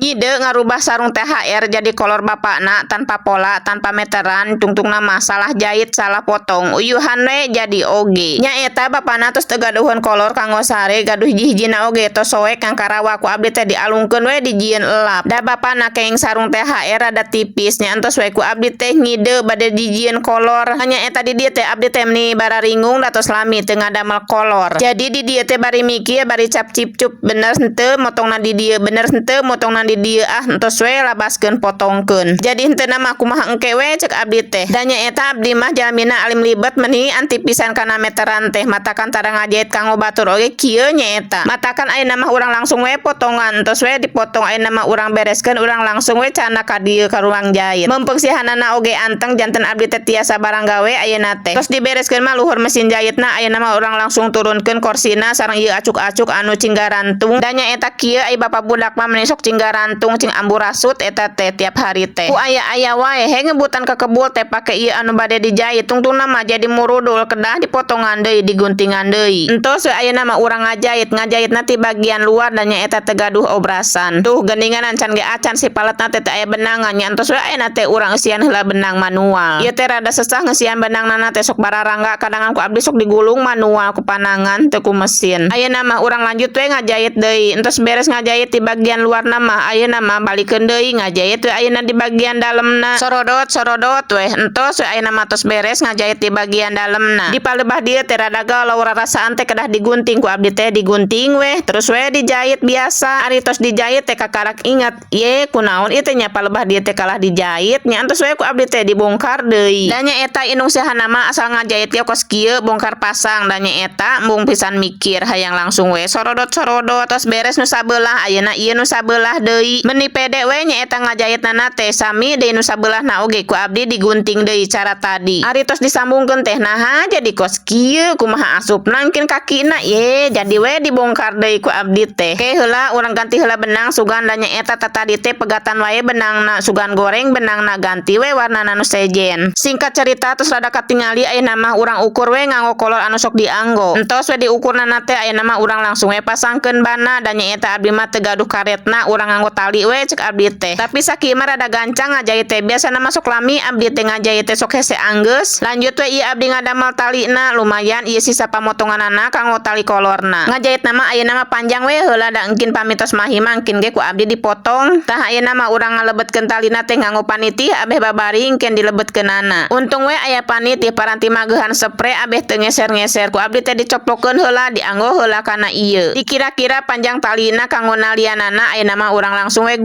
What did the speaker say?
Ide ngarubah sarung THR jadi kolor bapakna tanpa pola, tanpa meteran, tungtungna mah salah jahit, salah potong, uyuhan we jadi oge. Nyaeta bapakna tos teu gaduheun kolor kanggo sare, gaduh hiji-hijina oge tos soek kangkarawa, ku abdi teh dialungkeun we dijieun elap. Da bapakna kenging sarung THR rada tipis nya, entos we ku abdi teh ngide bade dijieun kolor. Nyaeta di dieu teh abdi teh meni bararingung da tos lami teu ngadamel kolor. Jadi di dieu teh bari mikir, bari cap cipcup, bener henteu motongna di dieu, bener henteu motongna di dieu, ah, entos we labaskeun, potongkeun. Jadi henteu mah kumaha engke we cek abdi teh. Da nyaeta abdi mah jalmina alim libet, meni anti pisan kana meteran teh, matakan tara ngajahit kanggo batur oge kieu nyaeta. Matakan ayeuna mah urang langsung we potongan, entos we dipotong, ayeuna mah urang bereskeun, urang langsung we cana ka dieu ka ruang jahit. Mempeungsihanana oge anteng, janten abdi teh tiasa barang gawe ayeuna teh. Tos dibereskeun mah luhur mesin jahitna, ayeuna mah urang langsung turunkeun korsina sareng ieu acuk-acuk anu cing garantung. Da nyaeta kieu, ai bapak budak mah meni sok cing garantung, cing amburasut eta teh tiap hari teh. Ku aya-aya wae he ngebutan ka kebul teh pake ieu anu bade dijahit, tungtungna mah jadi murudul, kedah dipotongan deui, diguntingan deui. Entos we ayeuna mah urang ngajahit, ngajahitna ti bagian luar, da nyaeta teu gaduh obrasan. Tuh geuningan acan ge acan si paletna teh teu aya benangan nya, entos we ayeuna teh urang eusian heula benang manual. Ieu teh rada sesah ngeusian benangna teh, sok bararangga, kadangan ku abdi sok digulung manual ku panangan, teu ku mesin. Ayeuna mah urang lanjut we ngajahit deui. Entos beres ngajahit di bagian luarna mah, ayeuna mah balikeun deui ngajahit we ayeuna di bagian dalemna. Sorodot sorodot we, entos we ayeuna mah tos beres ngajahit di bagian dalemna. Di palebah dieu teh rada galau rarasaan teh, kedah digunting, ku abdi teh digunting weh, terus we dijahit biasa. Ari tos dijahit teh kakarak inget ye, kunaon ieu teh nya, palebah dieu teh kalah dijahit nya, entos we ku abdi teh dibongkar deui. Da nyaeta indung sahana mah asal ngajahit ge kos kieu, bongkar pasang, da nyaeta embung pisan mikir, hayang langsung we sorodot sorodot. Tos beres nu sabelah, ayeuna ieu nu sabelah deui. Meni pede we nyaeta ngajahitna teh, sami deui nu sabelahna oge ku abdi digunting deui cara tadi. Ari tos disambungkeun teh, naha jadi kos kieu, kumaha asupna engkin kakina ye, jadi we dibongkar deui ku abdi teh. Ke heula urang ganti heula benang, sugan da nyaeta tatadi teh pegatan wae benangna, sugan goreng benangna, ganti we warnana nu sejen. Singkat cerita, tos rada katingali, ayeuna mah urang ukur we nganggo kolor anu sok dianggo. Entos we diukurna teh, ayeuna mah urang langsung we pasangkeun bana. Da nyaeta abdi mah teu gaduh karetna, urang nganggo tali we cek abdi teh. Tapi sakieu mah rada gancang ngajahit teh, biasana mah sok lami abdi teh ngajahit teh, sok hese anggeus. Lanjut we ieu abdi ngadamel talina, lumayan ieu sisa pamotonganana kanggo tali kolorna. Ngajahitna mah ayeuna mah panjang we heula, da engkin pami tos mahi mah engkin ge ku abdi dipotong. Tah, ayeuna mah urang ngalebetkeun talina teh nganggo panitih abeh babari engkin dilebetkeunana. Untung we aya panitih, paranti mageuhan sepre abeh teu ngeser-ngeser, ku abdi teh dicoplokeun heula, dianggo heula kana ieu. Dikira-kira panjang talina kanggo nalianana, ayeuna mah urang langsung we